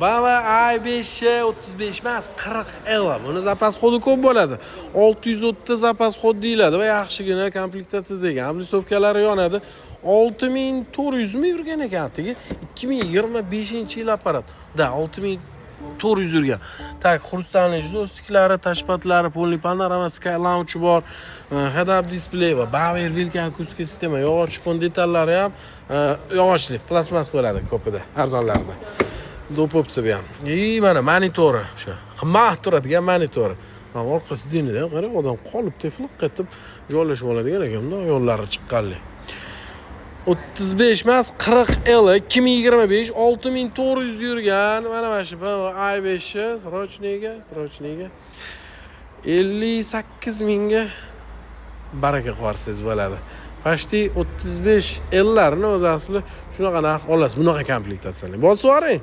BMW i5 35 emas, 40 L. Buni запас ход i ko'p bo'ladi. 630 запас ход deyiladi va yaxshigina komplektatsiya degan. Облицовка lari yonadi. 6400 ming yurgan ekan atigi. 2025-yil apparat. Да, 6400 yurgan. Так, хрустальный джойстик lari, тачпад lari, полный panorama, Sky Lounge bor, head-up display va Bauer Wilken akustika sistema, yog'och shikon detallari ham yog'ochli, plastmas bo'ladi ko'pida, arzonlarida. Do'popsa bu ham. И mana monitori o'sha. Qimmat turadigan monitori. Mana orqa сиденье da ham qarang, odam qolib tefliq qilib joylashib oladigan ekan, bundoq yo'llari chiqqanlik. 35 emas, 40 L, 2025, 6400 yurgan. Mana shu BMW i5 срочный ga, срочный ga 58 mingga baraka qilib yuborsangiz bo'ladi. Почти 35 L'larni o'zi asli shunaqa narx olasiz bunaqa komplektatsiyani. Bosib yuboring.